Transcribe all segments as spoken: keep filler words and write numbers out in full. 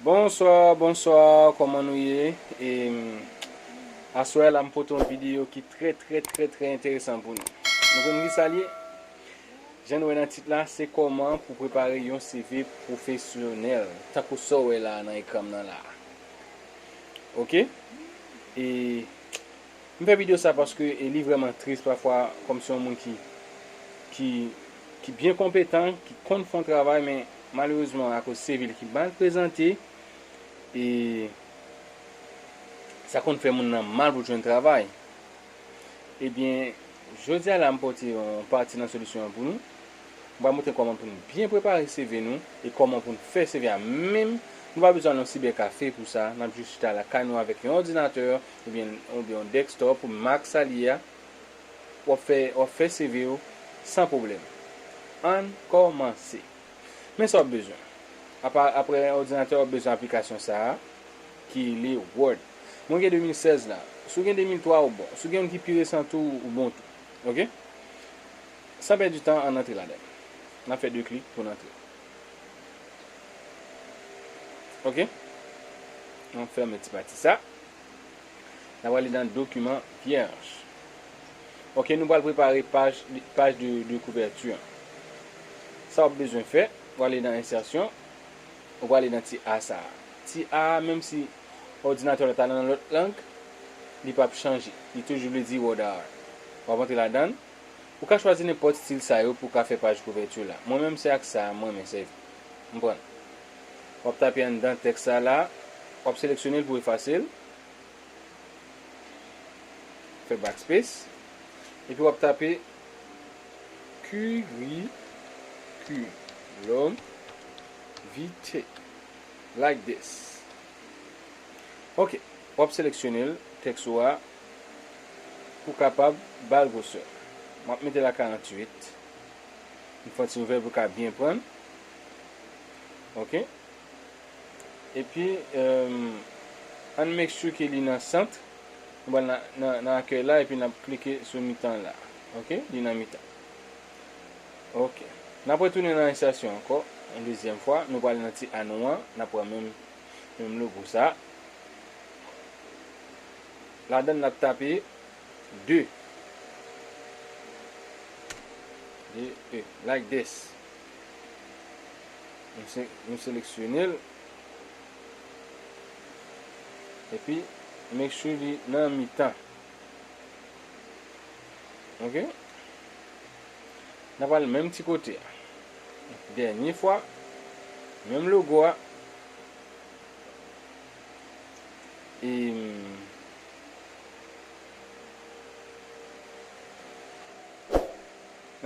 Bonswa, bonswa, kòman nou ye? E, m, aswè la, m pote yon videyo ki trè, trè, trè, trè enteresan pou nou. Nou konn ki sa l ye? Jan nou wè nan tit la, se kòman pou prepare yon C V pwofesyonèl, tankou sa w wè la nan ekran m nan la. Oke? E m fè videyo sa paske, e, li vrèman tris pafwa, kòm se yon moun ki, ki, ki byen konpetan, ki konn fè yon travay, men malerezman, akoz C V l ki mal prezante, e sa konn fè moun nan mal pou jwenn travay. Ebyen, jodi a la, m pote yon pati nan solisyon an pou nou. M pral montre kòman pou nou byen prepare C V nou e kòman pou nou fè C V a menm. Nou pa bezwen al nan sibèkafe pou sa. N ap jis chita lakay nou avèk yon òdinatè oubyen, oubyen yon desktop ou Mac sa l ye a. W ap fè, w ap fè C V w san pwoblèm. Ann kòmanse. Men sa w ap bezwen. Apa, apre òdinatè, w ap bezwen aplikasyon sa a ki rele Word. Mwen gen de mil sèz la. Si w gen de mil twa, ou bon. Si w gen youn ki pi resan tou, ou bon tou. Oke? San pèdi tan, ann antre ladan l. N ap fè de klik pou n antre. Oke? N ap fèmen ti pati sa. N a prale nan dokiman vyèj. Oke, nou pral prepare paj, paj de, de kouvèti an. Sa w ap bezwen fè, w ale nan ensèsyon, ou prale nan ti a sa a. Ti a a, menm si òdinatè w la ta nan lòt lang, li p ap chanje. Li toujou vle di Word art. W ap antre ladan l. Ou ka chwazi nenpòt stil sa yo pou w ka fè paj kouvèti w la. Mwen menm, se ak sa a mwen renmen sèvi. M pran l. W ap tape anndan tèks sa a la, w ap seleksyone l pou efase l. Fè backspace. Epi w ap tape curriculum vitae. Like this. Oke. W ap seleksyone l, tèks ou a, pou w kapab ba l gwosè. M ap mete l a karanntuit. M fè yon ti ouvè pou l ka byen pran. Oke. Epi, em, ann make sure ke li nan sant. Nou pral nan, nan, nan akèy la epi n ap klike sou mitan la. Oke, li nan mitan. Oke. N ap retounen nan ensèsyon ankò, yon dezyèm fwa. Nou pral nan ti a nou an, n ap pran menm, menm logo sa. Ladan l, n ap tape de. De, e, like this. Nou se-, nou seleksyone l. Epi, make sure li nan mitan. Oke? N ap al menm ti kote a. Dènye fwa, menm logo a. E,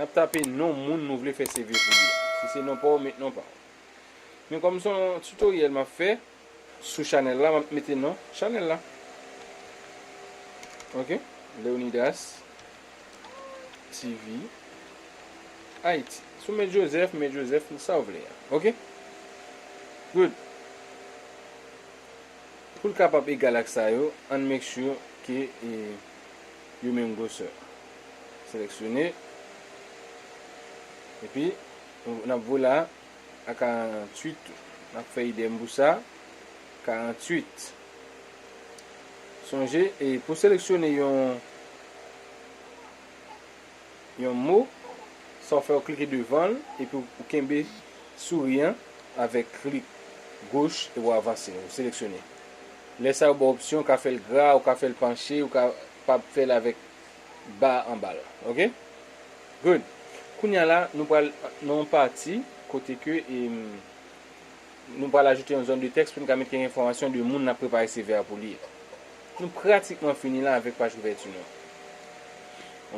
n ap tape non moun nou vle fè C V pou li a. Si se non pa w, met non pa w. Men kòm se yon tutorial m ap fè sou chanèl la, m ap mete non chanèl la. Oke? Leonidas T V Haiti. Si w met Joseph, met Joseph, sa w vle a. Oke? Good. Pou l kapab egal ak sa yo, ann make sure ke, e, yo menm gwosè. Seleksyone. Epi, n ap voye la a karanntuit tou. N ap fè idèm pou sa. Karanntuit. Sonje, e, pou seleksyone yon, yon mo, sa w fè, w klike devan l, epi w, w kenbe souri an avèk klik goch epi w avanse, w seleksyone. Lè sa yo ba w opsyon, w ka fè l gra, w ka fè l panche, w ka pa fè l avèk ba anba l. Oke? Good. Kounye a la, nou pral nan yon pati kote ke, em, nou pral ajoute yon zòn de tèks pou n ka met kèk enfòmasyon de moun n ap prepare C V a pou li. Nou pratikman fini la avèk paj kouvèti nou an.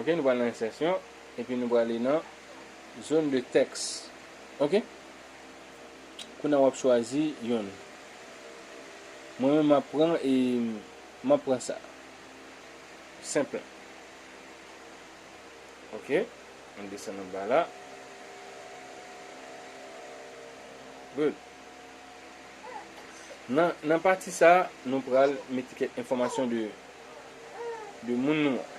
Oke, nou pral nan ensèsyon, epi nou prale nan zòn de tèks. Oke? Kounye a w ap chwazi youn. Mwen menm, m ap pran, e, m ap pran sa. Senp. Oke. Ann desann anba la. Good. Nan, nan pati sa, nou pral mete kèk enfòmasyon de, de moun nou an.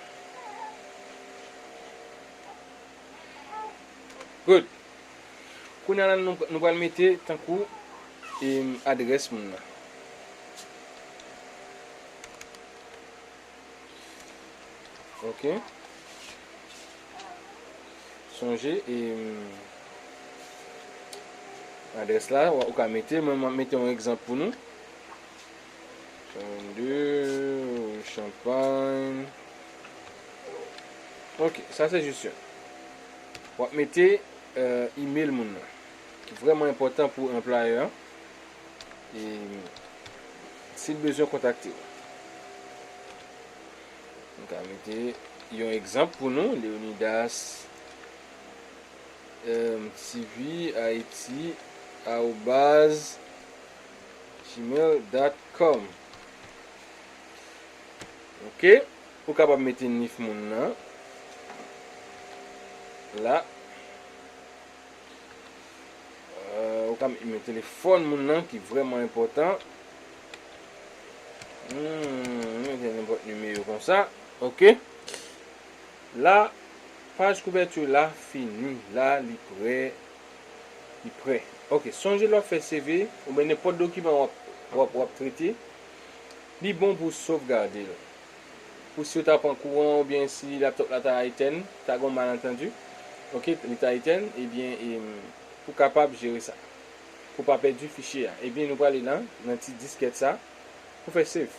Good. Kounye a la, nou, nou pral mete tankou e, adrès moun nan. Ok. Sonje, e, adrès la, ou ka mete, mwen, mwen mete yon egzanp pou nou. Trannde, rue Champagne. Ok, sa se jis yon. W ap mete, e, email moun nan, ki vrèman enpòtan pou anplwayè an. E si l bezwen kontakte w. M ka mete yon egzanp pou nou, Leonidas, e, T V Haiti arobaz gmail dot com. Ok, ou kapab mete nif moun nan la. E, ou ka mete telefòn moun nan ki vrèman enpòtan. Hmm, mete nenpòt nimewo konsa. Ok. La, paj kouvèti la fini. La, li prè. Li prè. Ok, sonje lè w ap fè C V oubyen nenpòt dokiman w ap, w ap, w ap trete, li bon pou w sovgade l. Pou si w ta pran kouran oubyen si laptòp la ta etèn, ta gen yon malantandi, ok, li ta etèn, ebyen, em, pou w kapab jere sa. Pou w pa pèdi fichye a. Ebyen, nou prale nan, nan ti diskèt sa, pou fè save.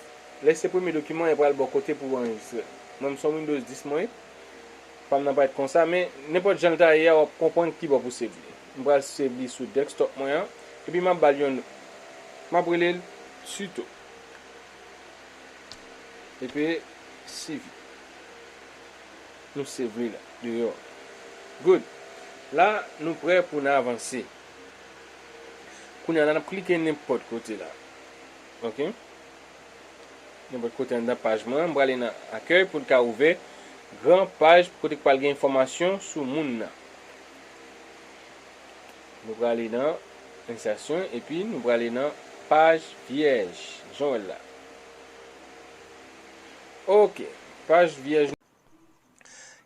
Lè se premye dokiman, e pral bò kote pou w anrejistre l. Mwen, m se yon Windows dis mwen ye. Pa m nan parèt konsa, men nenpòt jan l ta ye a, w ap konprann ki bò pou save li. M pral save li sou desktop mwen an, epi m ap ba l yon non. M ap rele l Tuto. Epi save. Nou save li la, deyò. Good. La, nou prè pou n avanse. Kounye a la, n ap klike nenpòt kote la. Ok? Nenpòt kote anndan paj mwen an, m prale nan akèy pou l ka ouvè gran paj kote k pral gen enfòmasyon sou moun nan. Nou prale nan ensèsyon, epi nou prale nan paj vyèj, jan w wè l la. Ok, paj vyèj.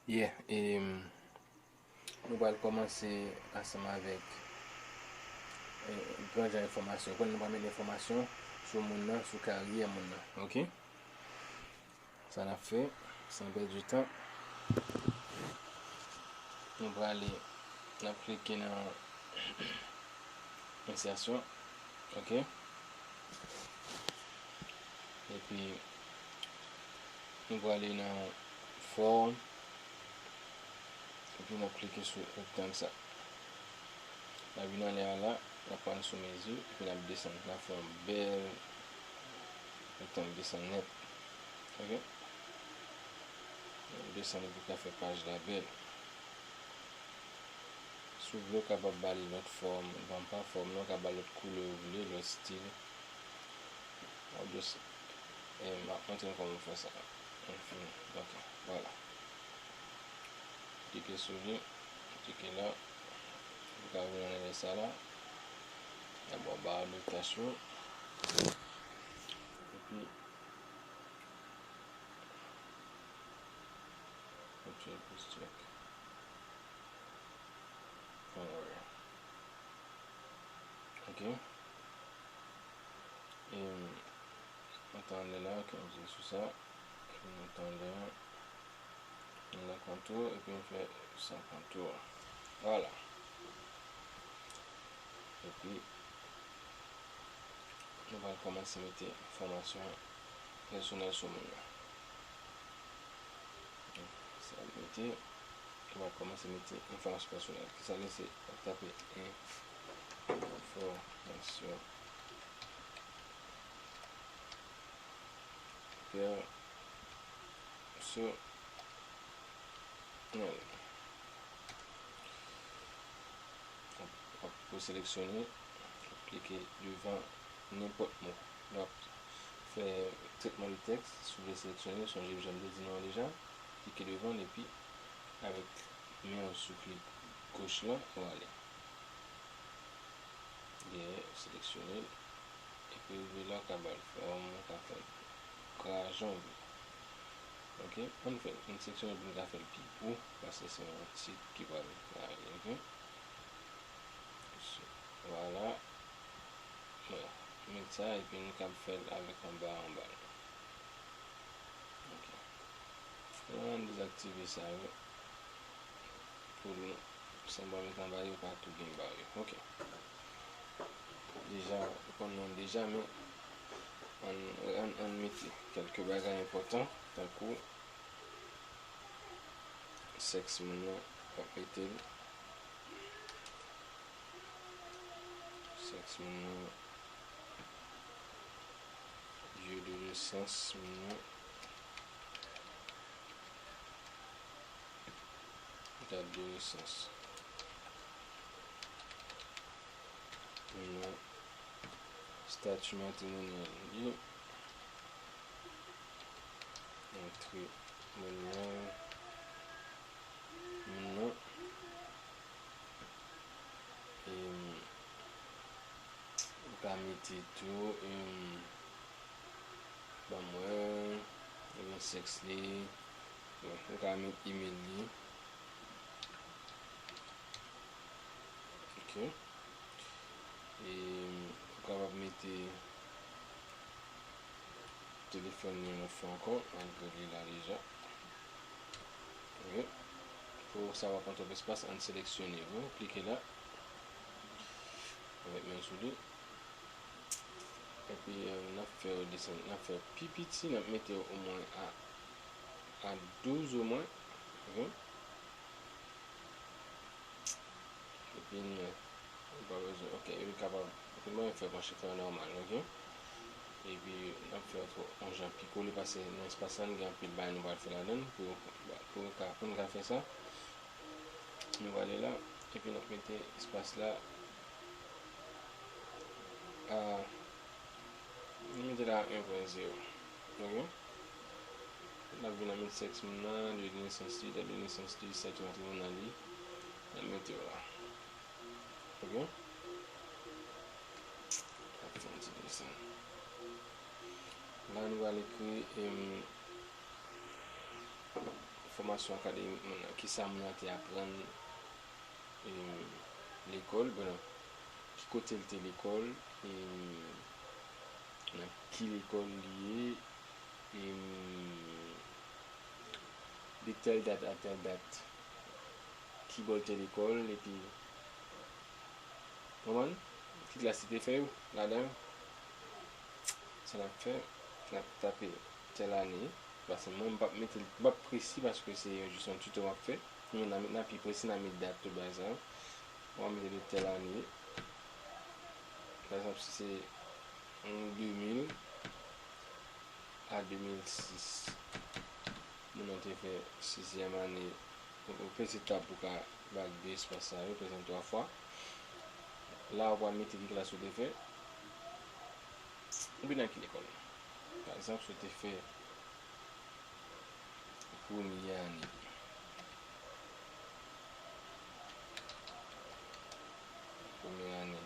Yeah, e, nou pral kòmanse ansanm avèk, e, gran jan enfòmasyon. Kounye a nou pral mete enfòmasyon sou moun nan, sou karyè moun nan. Ok? Sa n ap fè, san pèdi tan, nou prale, n ap klike nan ensèsyon, ok? Epi, nou prale nan fòm, epi n ap klike sou rektang sa. N ap vin anlè a la, n ap pran l sou mezi, epi n ap desann. N ap fè yon bèl rektang desann nèt. Ok? N ap desann epi ka fè paj la bèl. Si w vle, w kapab ba li lòt fòm. Bon, pa fòm, non, w ka ba l lòt koulè ou vle, lòt stil. W ap jis, e, m ap montre n kòman w fè sa. Enfini. Ok, vwala. Klike sou li. Klike la. Ou ka vin anlè sa la. Y ap ba w ba w de tach yo. Epi, ok, plis check. Anyway. Ok. E, antan anlè la, ok, m vin sou sa. Epi nou antan anlè a. Nou nan kontou, epi nou fè san kontou. Vwala. Epi, nou pral kòmanse mete enfòmasyon pèsonèl sou moun nan. Sa mete, nou pral kòmanse mete enfòmasyon pèsonèl. Kisa l ye? Se, w ap tape enfòmasyon pèsonèl. Pou seleksyone, w ap klike devan nenpòt mo. Lè w ap fè tretman de tèks, si w vle seleksyone, sonje jan m te di nou an deja, klike devan l epi avèk men w sou klik goch lan, w ale. Dèyè, seleksyone l. Epi rive la, w ka ba l fòm, w ka fè l gra jan w vle. Ok? Ann fè, ann seleksyone pou n ka fè l pi gwo, paske se yon tit ki pral parèt, ok? Vwala. Wè, met sa, epi nou kab fè l avèk anba, anba l. Ok. Ann dezaktive sa yo. Pou nou, san ba met anba yo, pa tou gen ba yo. Ok. Deja, ou konn non deja, men ann, ann, ann mete kèlke bagay enpòtan, tankou sèks moun nan, w ap mete l. Sèks moun nan, lye de nesans moun nan, dat de nesans moun nan, stati matrimonyal li, antre moun nan, moun nan. E, ou ka mete tou, e, ban m wè, ebyen sèks li, bon, ou ka met email li. Ok. E, ou kapab mete telefòn li yon lòt fwa ankò, malgre li la deja. Ok. Pou sa pa pran twòp espas, ann seleksyone, bon, klike la. Avèk men sou li. Epi, euh, n ap fè yo desann, n ap fè yo pi piti, n ap mete yo omwen a, a douz omwen. Ok. Epi nou, nou pa bezwen, ok, li kapab, ok, mwen fè branche fè nòmal, ok. Epi n ap fè yon jan pi kole, paske nan espas la, n gen anpil bagay nou pral fè ladan l, pou, pou, pou n ka, pou n ka fè sa. Nou prale la, epi n ap mete espas la a, nou mete la a en pwen zewo. Ok? N ap vin nan met sèks moun nan, lye de nesans li, dat de nesans li, stati matrimonyal li. N ap mete yo la. Ok? N ap fè yon ti desann. La, nou pral ekri, em, fòmasyon akademik moun nan, kisa moun nan te aprann, em, lekòl, bon, ki kote l te lekòl, em, nan ki lekòl li ye, em, de tèl dat a tèl dat, ki bò l te lekòl, epi, konprann? Ki klas li te fè yo ladan yo. Sa n ap fè, n ap tape tèl ane, paske mwen, m p ap mete, m p ap presi, paske se jis yon tito m ap fè. Men n a, n a pi presi, n a met dat tout bagay sa yo. W a mete de tèl ane. Pa egzanp, si se, hmm, de mil a de mil sis, moun nan te fè sizyèm ane, ou, ou peze tab pou ka ba l de espas sa yo, peze l twa fwa. La, ou pral mete ki klas ou te fè. Ou vin nan ki lekòl? Pa egzanp, si w te fè premye ane. Premye ane.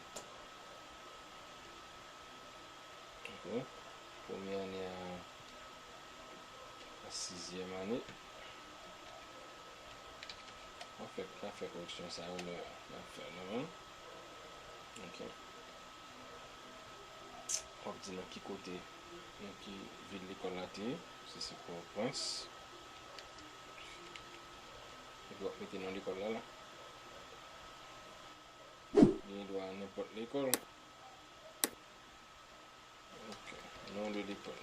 Ok. Premye ane a, a sizyèm ane. An fèt, n a fè koreksyon sa yo lè n ap fè l, non? Ok. W ap di nan ki kote, nan ki vil lekòl la te ye, si se Pòtoprens. Epi w ap mete non lekòl la la. Li gen dwa nenpòt lekòl. Ok. Non de lekòl.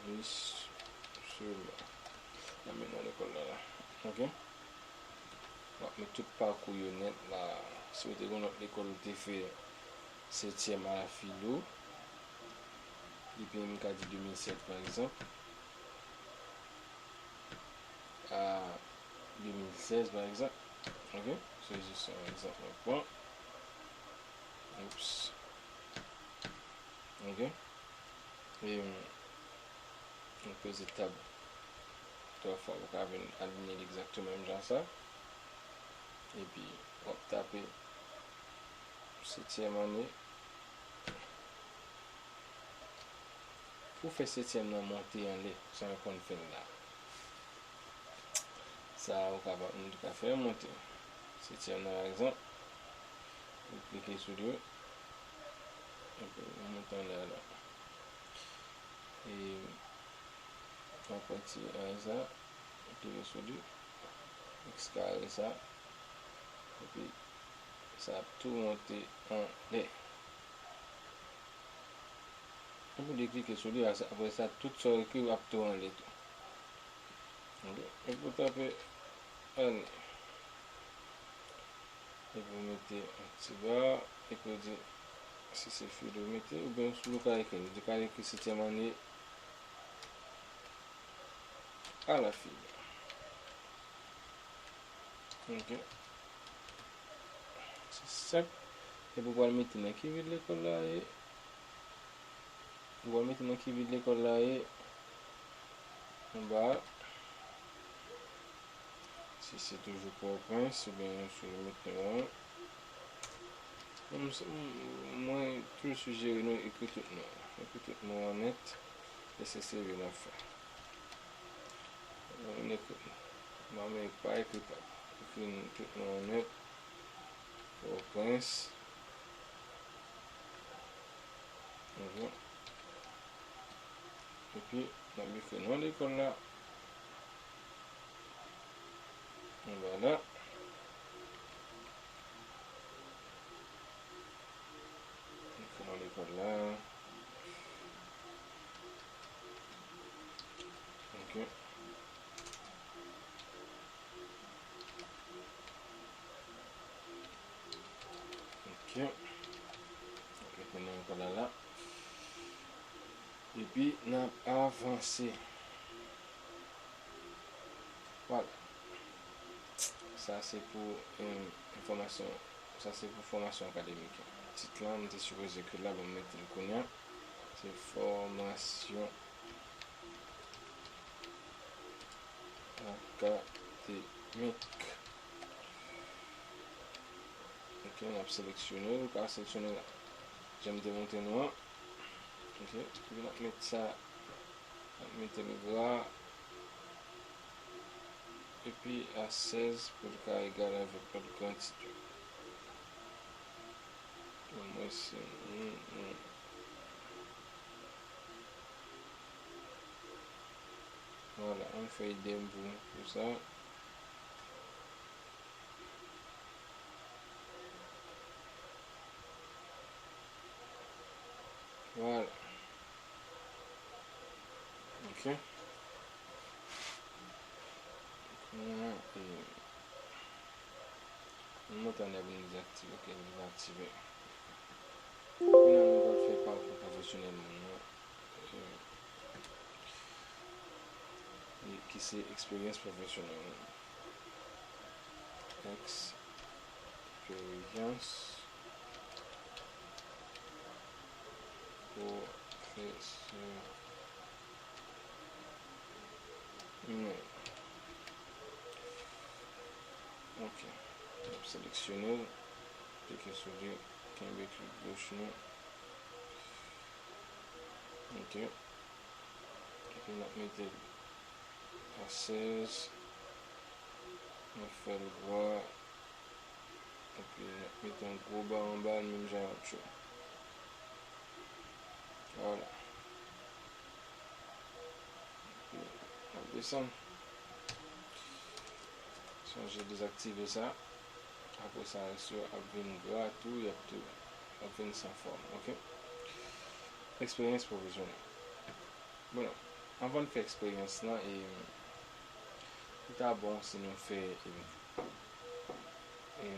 Lis sila. Nan men non lekòl la la. Ok. W ap met tout pakou yo nèt la. Si w te gen lòt lekòl ou te fè setyèm a la filo, depi m ka di de mil sèt pa egzanp, a de mil sèz pa egzanp. Ok? Se jis yon egzanp mwen pran. Oups. Ok? E, nou peze tab twa fwa pou ka vin alinye l egzakteman menm jan sa. Epi, w ap tape setyèm ane. Pou fè setyèm nan monte anlè, jan yo konn fè l la. Sa, ou ka, nou ka fè l monte. Setyèm nan, pa egzanp. Ou klike sou li, epi ou monte anlè la. E w ap pran ti A sa, ou klike sou li, X kare sa, epi sa ap tou monte anlè. Epi w deklike sou li, apre sa, tout sa w ekri ap tou anlè tou. Ok? Epi w tape N. Epi w mete yon ti ba, epi w di si se fil ou mete, oubyen ou ka ekri, ou ka ekri setyèm ane a la fil. Ok. Se senp. Epi w pral mete nan ki vil lekòl la ye. Ou pral mete nan ki vil lekòl la ye. Anba a. Si se toujou Pòtoprens, oubyen si w mete yon. Mwen, mwen, mwen toujou sijere nou ekri tout non. Ekri tout non an nèt. E se seve n ap fè. Mwen ekri. Mwen pa ekri pa. Ekri tout non an nèt. Pòtoprens. Mhm. Epi, n ap ekri non lekòl la. Vwala. Ekri non lekòl la. Ok. Ok. Ok, kounye a nou pral la. Epi, n ap avanse. Vwala. Sa se pou, em, enfòmasyon. Sa se pou fòmasyon akademik. Tit lan, m te sipoze ekri l la, bon, m mete l kounye a. Se fòmasyon akademik. Ok, n ap seleksyone l, ou ka seleksyone l jan m te montre nou an. Ok, epi n ap met sa, n ap mete l gra, epi a sèz pou l ka egal avèk lòt gran tit yo. Bon, mwen se, mm, mm. Vwala, yon fèy dèm pou, pou sa. Vwala. Ok. Kounye a, e, nou montre anlè pou nou dezaktive, ok, nou aktive. Kounye a, nou pral fè pakou pwofesyonèl moun nan. E, e ki se eksperyans pwofesyonèl. Eksperyans pwofesyonèl. Ok. N ap seleksyone l. Klike sou li. Kenbe klik goch nou. Ok. Epi n ap mete a sèz. N ap fè l gra. Epi n ap mete yon gwo ba anba l, menm jan lòt yo. Vwala. Epi n ap desann. Sonje dezaktive sa. Apre sa, rès yo ap vin gra tou, y ap tou, ap vin san fòm, ok? Eksperyans pwofesyonèl. Bon, anvan n fè eksperyans lan, e, li ta bon si nou fè, e, e,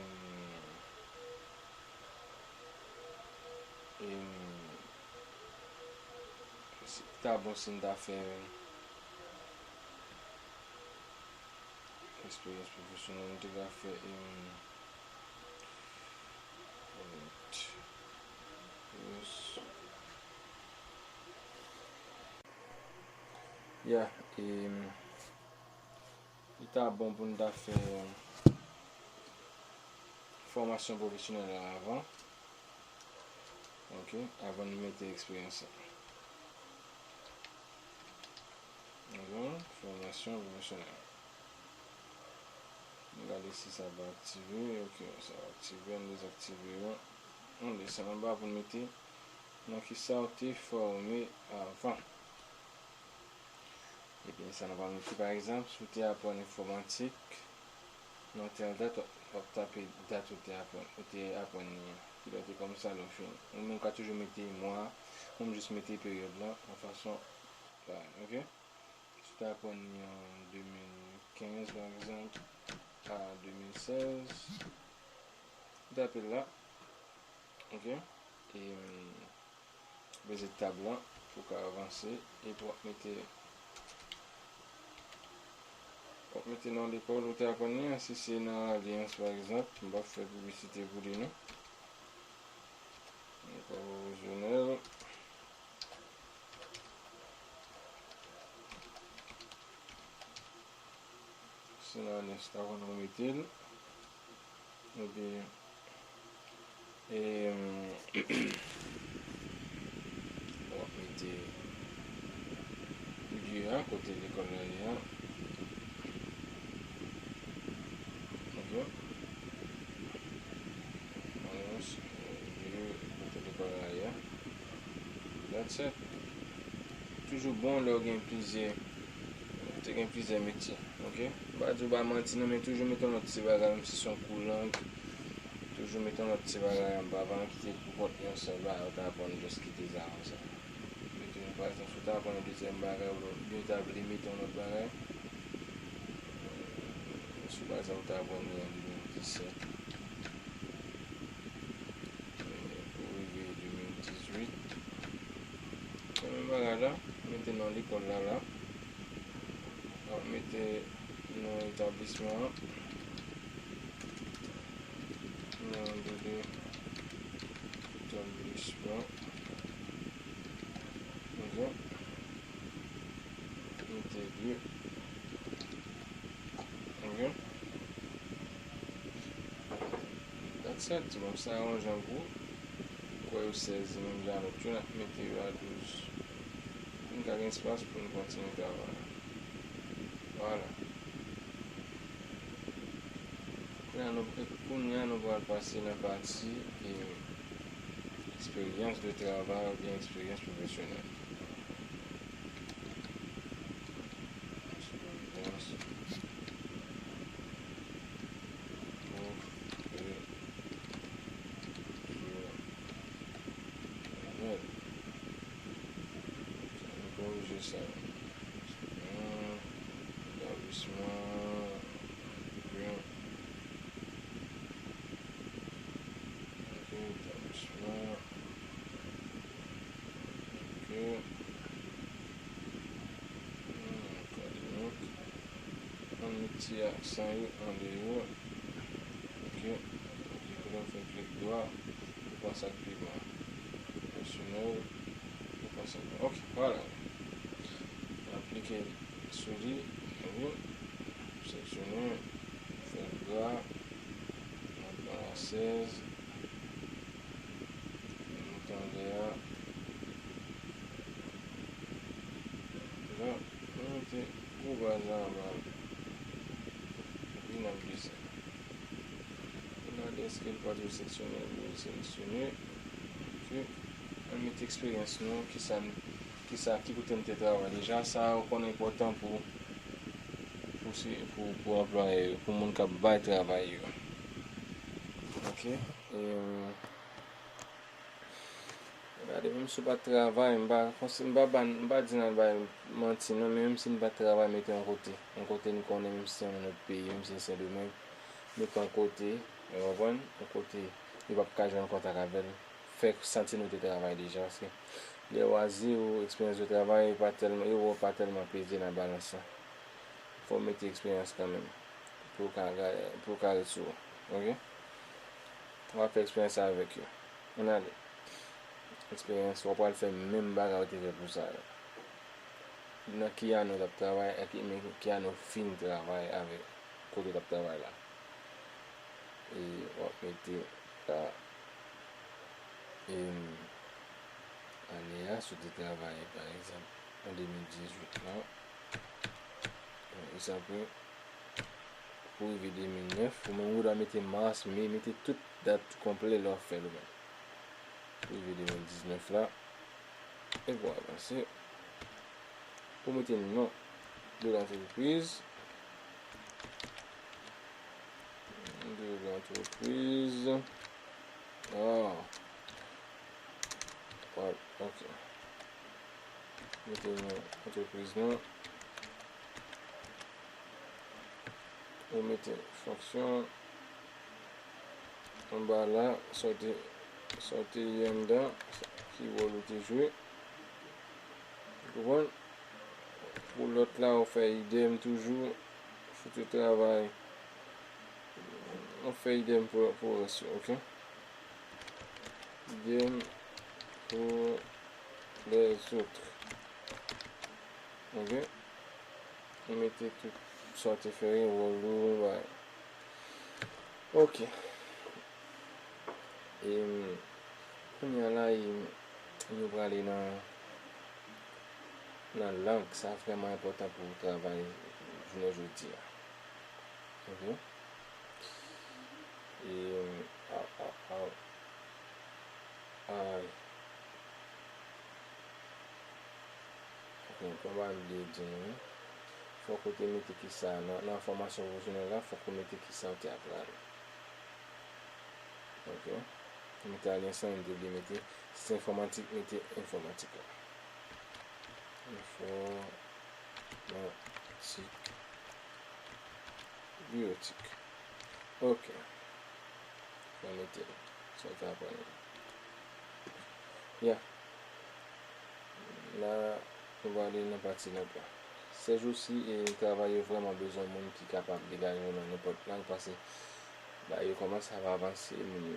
e, li ta bon si n ta fè eksperyans pwofesyonèl, nou te ka fè, e, Ya, e, li ta bon pou n ta fè fòmasyon pwofesyonèl la avan. Ok, avan n mete eksperyans la. Avan, fòmasyon pwofesyonèl. Ann gade si sa va aktive. Ok, sa va aktive. Ann dezaktive yo. Ann desann anba pou n mete nan kisa w te fòme avan. Ebyen, sa nou pral mete, pa egzanp, si w te aprann enfòmatik, nan tèl dat, w ap tape dat ou te aprann, ou te aprann li an. Kilè w te kòmanse a lè w fini. Ou menm ka toujou mete mwa, ou menm jis mete peryòd la, an fason, pa, ok? Si w te aprann li an de mil kenz, pa egzanp, a de mil sèz, w tape l la, ok? E, mm, Beze tab la pou w ka avanse epi w ap mete, w ap mete nan lekòl ou te aprann li an. Si se nan Alyans, pa egzanp, m p ap fè piblisite pou li non. Lekòl pwofesyonèl. Si nan Alyans, ta konn ou mete l. Epi, e, w ap mete lye a, kote lekòl la ye a. Ok. Annons, lye, kote lekòl la ye a. That's it. Toujou bon lè w gen plizyè, te gen plizyè metye, ok? M pa di w pa manti non, men toujou mete yon lòt ti bagay, menm si se yon kou lang, toujou mete yon lòt ti bagay anba, pa kite l pou kont yon sèl bagay ou ta aprann, jis kite sa konsa. Mete yon, pa egzanp, si w ta aprann yon dezyèm bagay, oubyen w ta vle mete yon lòt bagay, si pa egzanp ou ta aprann li an de mil disèt, pou rive de mil dizuit. Se menm bagay la, mete non lekòl la la. W ap mete non etablisman an. Non de etablisman. Ok. Mete de. Ok. That's it. Bon, sa yon jan pou kwè yo sezi menm jan lòt yo, n ap mete yo a douz. Pou n ka gen espas pou n kontinye travay. Vwala. Kounye a nou, kounye a nou pral pase nan pati, e, eksperyans de travay oubyen eksperyans pwofesyonèl. Eksperyans pwofesyonèl. Ann korije sa. Etablisman. Ok, etablisman. Ok. Hmm, akademik. Ann met ti aksan yo andeyò. Ok. Ok, kote m fè klik dwa, ou pase ak pi ba. Pèsonèl, ou pase ak pi ba. Ok, vwala. Aplike sou li. Ok. Seleksyone, fè l gra. Ann pran la sèz. Monte anlè a. La, nou mete gwo baz la anba. Epi n ap desann. Pou n gade èske l pa dwe seleksyone, li seleksyone. Ok. Ann mete eksperyans nou, kisa n, kisa, ki kote n te travay deja. Sa yo konn enpòtan pou, pou, se, pou, pou anplwayè yo, pou moun k ap bay travay yo. Ok. E, gade, menm si w pa t travay, m pa konsi, m pa ban, m pa di n al bay manti non, men menm si n pa t travay, mete yon kote. Yon kote n konnen, menm si se yon lòt peyi, menm si se Sendomeng, mete yon kote, ou konprann? Yon kote yo p ap ka jwenn kontak avè l. Fè santi nou te travay deja, paske lè yo a zewo eksperyans de travay, yo pa tèlman, yo wè w pa tèlman peze nan balans lan. Fò w mete eksperyans kanmenm. Pou w ka ga-, pou w ka ret sou. Ok? W ap fè eksperyans sa avèk yo. Ann ale. Eksperyans, w ap pral fè menm bagay ou te fè pou sa yo. Nan ki ane w t ap travay, ak men ki ane w fin travay avèk kote w t ap travay la. E w ap mete la, em, ane a, si w te travay, pa egzanp, an de mil dizuit la. Bon, e sa pou, pou rive de mil nèf, ou menm ou dwe mete mas, me, mete tout dat konplè lè w ap fè l ou menm. Pou rive de mil diznèf la, epi w avanse. Pou mete non de lantrepriz. De lantrepriz. Ah. Ouais, ok. Mete non antrepriz lan. Ou mete fonksyon anba la, sa w te, sa w te ye anndan, ki wòl ou te jwe. Ou konprann? Pou lòt la, ou fè idèm toujou. Si w te travay, ou fè idèm pou, pou rès yo, ok? Idèm pou lèzòt. Ok? Ou mete tout sa w te fè, wòl ou, bagay. Ok. E, kounye a la, e, nou prale nan, nan lang. Sa vrèman enpòtan pou travay jounen jodi a. Ok? E, a, a, a, ay. Ok, kòm m bliye di nou, fòk ou te mete kisa nan, nan fòmasyon pwofesyonèl la, fòk ou mete kisa w te aprann. Ok. M te al ensan, m te bliye mete, si se enfòmatik, mete enfòmatik la. Enfòmatik. Biyotik. Ok. Mwen mete l. Sa w te aprann. Ya. La, nou prale nan pati nòt la. Sèjousi, e, travayè yo vrèman bezwen moun ki kapab degaje yo nan nenpòt lang, paske bagay yo kòmanse ap avanse, moun yo,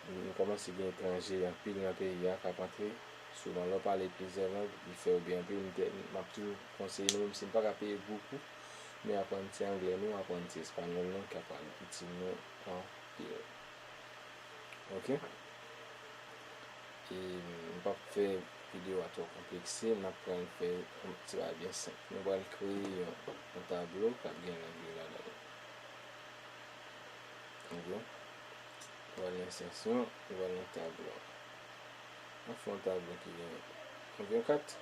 nou kòmanse gen etranje anpil nan peyi a k ap antre. Souvan, lè w pale plizyè lang, li fè w byen anpil. M te, m ap toujou konseye nou, menm si n pa ka peye gwo kou, men aprann ti anglè nou, aprann ti espanyòl nou, k ap pral itil nou anpil. Ok? E m p ap fè videyo a twò konplekse, n ap pral fè yon ti bagay byen senp. Nou pral kreye yon, yon tablo k ap gen lang yo ladan l. Ok? Nou pral nan ensèsyon, nou pral nan tablo. N ap fè yon tablo ki gen yon kat.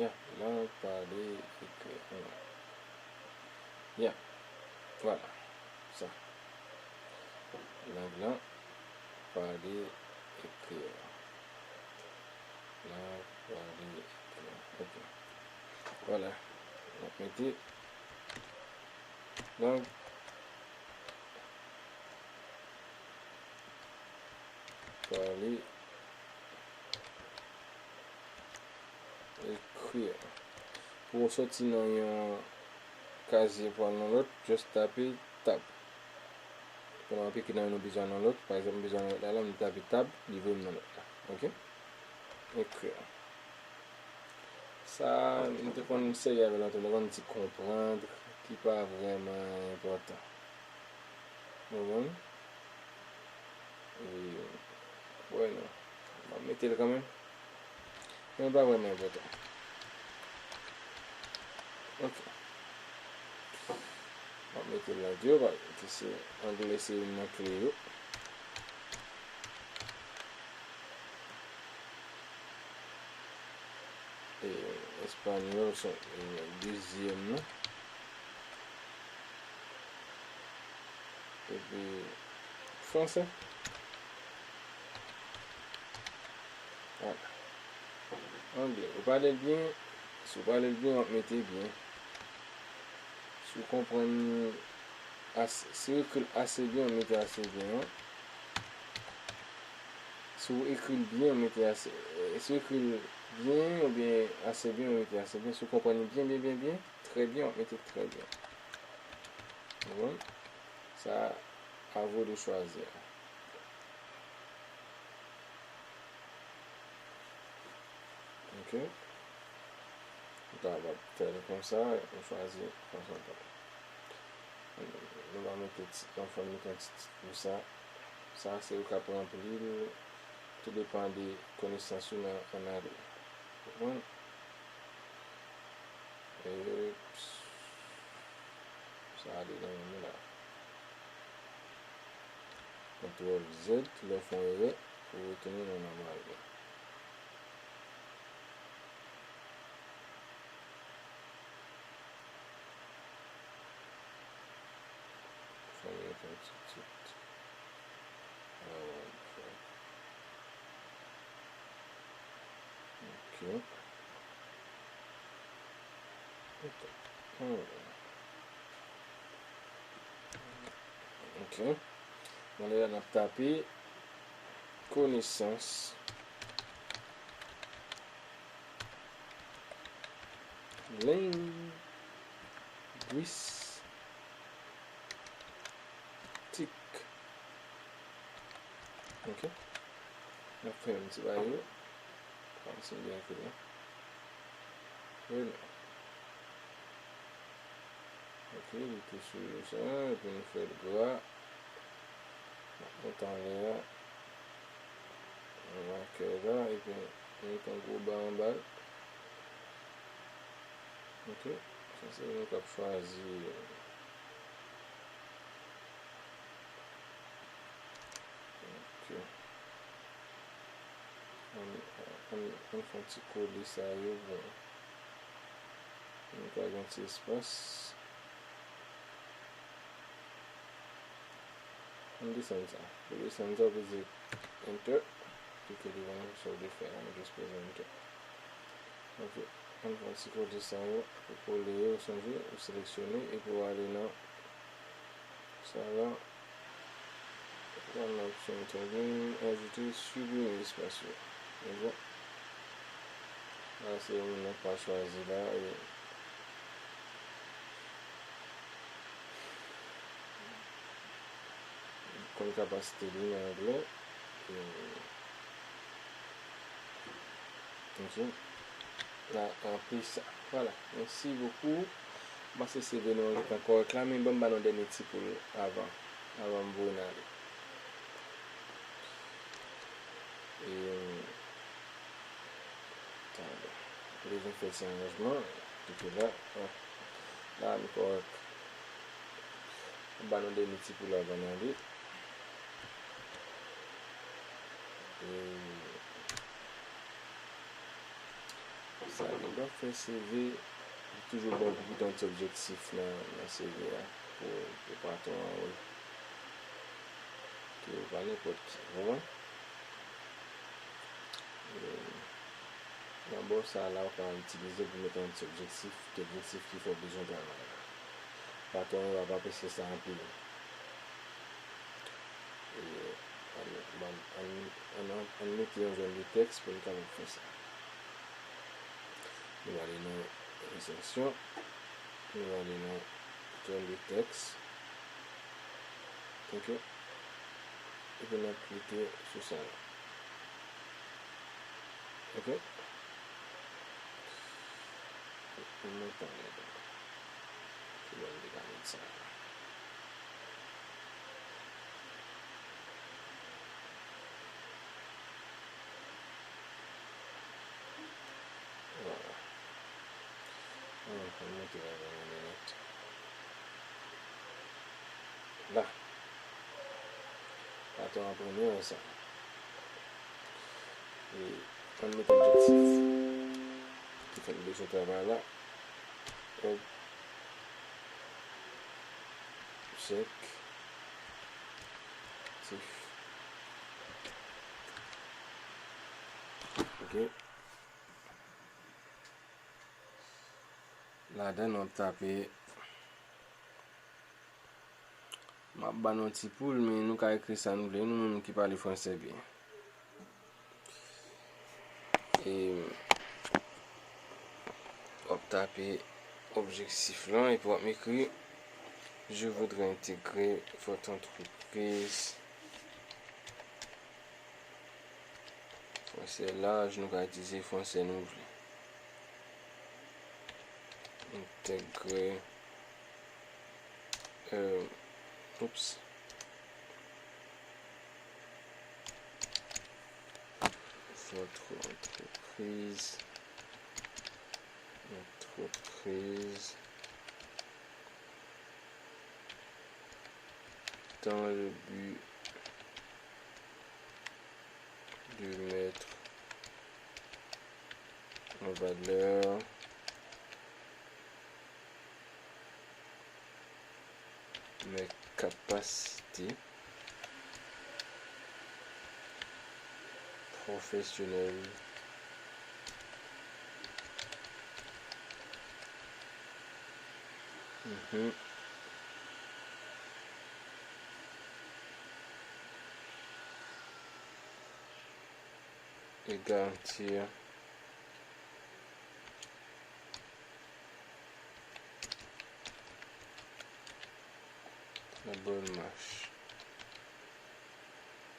Ya, lang pale, ekri. Ya, vwala. Sa. Lang lan, pale, ekri. Lang, pale, ekri. Ok. Vwala. N ap mete lang, pale, ekri. Pou w soti nan yon kazye pou al nan lòt, just tape tab. Pandan w ap ekri nan youn, ou bezwen nan lòt. Pa egzanp, m bezwen nan lòt la, la, m tape tab, li voye m nan lòt la. Ok? Ekri. Sa, m te konn sèvi avè l lontan, m te konn di konprann, ki pa vrèman enpòtan. Ou konprann? E, wè non. M ap mete l kanmenm. Men l pa vrèman enpòtan. Ok. M ap mete l la di yo, paske se anglè se youn nan kle yo. E espanyòl se, e, dezyèm nan. Epi fransè. Vwala. Anglè. Ou pale l byen, si w pale l byen, w ap mete byen. Si w konprann ase, si w ekri l ase byen, w mete ase byen an. Si w ekri l byen, w mete ase, si w ekri l byen oubyen ase byen, w mete ase byen. Si w konprann li byen, byen, byen, byen, trè byen, w ap mete trè byen. Ou konprann? Sa, à vous de choisir. Ok. Ou kapab fè l konsa, ou chwazi konsa. Nou va mete tit, anfen, nou mete yon ti tit pou sa. Sa, se ou k ap ranpli l, tou depann de konesans ou nan, nan anglè. Ou konprann? E, Gade nan men la. Kontwòl Z, lè w fè yon erè, ou retounen nan nòmal la. Fè m mete yon ti tit. Ah, ok. Ok. Hmm. Ok. Bon, la, n ap tape konesans lengwistik. Ok. N ap fè yon ti bagay yo. Kòmsi byen ke la. Rele. Ok, li te sou sa, epi nou fè l gra. N ap monte anlè a. Yon makè la, epi nou met yon gwo ba anba l. Ok, sa se nou k ap chwazi. Ok. Ann, ann, ann fè yon ti kole sa yo, bon. Nou ka gen ti espas. Ann desann sa. Pou desann sa, ou peze Enter. Klike li konsa, sa w vle fè a, nou jis peze Enter. Ok. Ann fè yon ti kole sa yo. Pou kole yo, sonje, ou seleksyone epi w ale nan sa la. Nan opsyon entègre, ajoute, siprime espas yo. Bon. La, se yon moun nan pa chwazi la. E konn kapasite li nan anglè. E Ok. La, anplis sa. Vwala. Mèsi bokou. M panse C V nou an gentan kòrèk la, men ban m ba nou dènye ti kou l avan, avan m voye n ale. E, tande. Bezwen fè ti aranjman. Tout la. Bon. La, nou kòrèk. M ba nou dènye ti kou l avan n ale. E sa, lè w ap fè C V, li toujou bon pou kite yon ti objektif nan, nan C V a, pou, pou patwon an wè ke ou pa nenpòt ki, ou konprann? E nan bò sa la, ou ka itilize pou mete yon ti objektif, ki objektif ki fè w bezwen travay la. Patwon yo ap apresye sa anpil. E, ann, ann, ann, ann, ann mete yon zòn de tèks pou n kapab fè sa. Nou ale nan ensèsyon. Nou ale nan zòn de tèks. Ok. Epi n ap klike sou sa la. Ok. Mwen pa gen. Ki bò m te ka met sa? Vwala. Ann, ann monte la, yon minit. La. Patwon an premye wè sa. E ann mete objektif ki fè n bezwen travay la. Ob-, jek-tif. Ok. Ladan nou ap tape. M ap ba nou ti poul, men nou ka ekri sa nou vle, nou menm ki pale fransè byen. E w ap tape objektif lan, epi w ap ekri, Je voudrais intégrer votre entreprise. Fransè laj, nou ka itilize fransè nou vle. Intégrer, euh, oups. Votre entreprise. Entreprise. Dans le but de mettre en valeur mes capacités professionnelles. Mhm. Et garantir la bonne marche.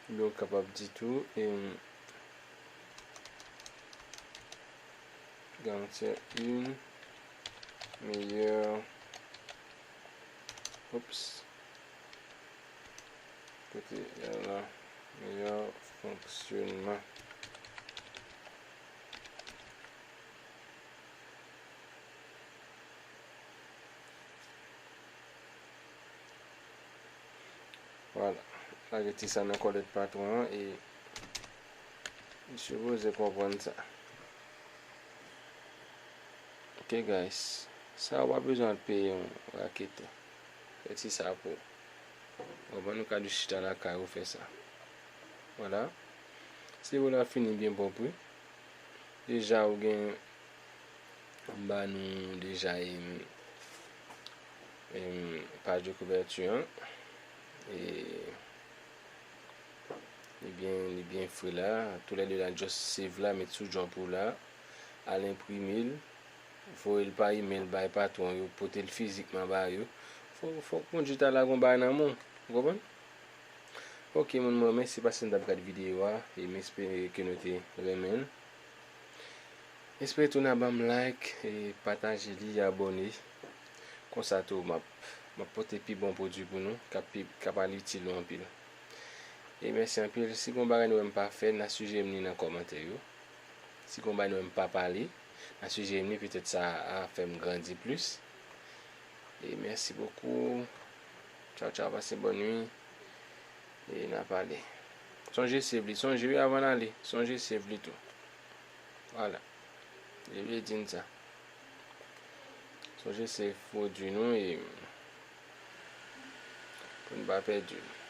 Oubyen ou kapab di tou, em, garantir une meilleure, oups, kote y a la, meilleur fonctionnement. Vwala. Lage ti sa nan kòlèt patwon an e li sipoze konprann sa. Ok, guys. Sa ou pa bezwen al peye yon raketè. Fè ti sa pou ou. Konprann, ou ka jis chita lakay ou fè sa. Vwala. Sèvo la fini byen pwòp, wi. Deja ou gen, m ba nou deja, em, em, paj de kouvèti an. E li byen, li byen fre la. Toulède la, just save la, met sou jump ou la, al enprime l, voye l pa email bay patwon yo, pote l fizikman ba yo. Fò, fòk Bondye ta lage yon bagay nan men w, ou konprann? Ok, moun mwen, mèsi paske n t ap gade videyo a, e m espere ke nou te renmen l. Espere tou n a ban m like, e pataje li, abòne. Konsa tou, m ap, m ap pote pi bon pwodui pou nou, k ap pi, k ap al itil nou anpil. E mèsi anpil. Si gon bagay nou wè m pa fè, n a sijere m li nan kòmantè yo. Si gon bagay nou wè m pa pale, n a sijere m li, petèt sa a fè m grandi plis. E mèsi bokou. Tchaw, tchaw, pase bòn nwi. E n a pale. Sonje save li. Sonje wi avan n ale. Sonje save li tou. Vwala. Li vle di n sa. Sonje save pwodui nou e pou n pa pèdi l.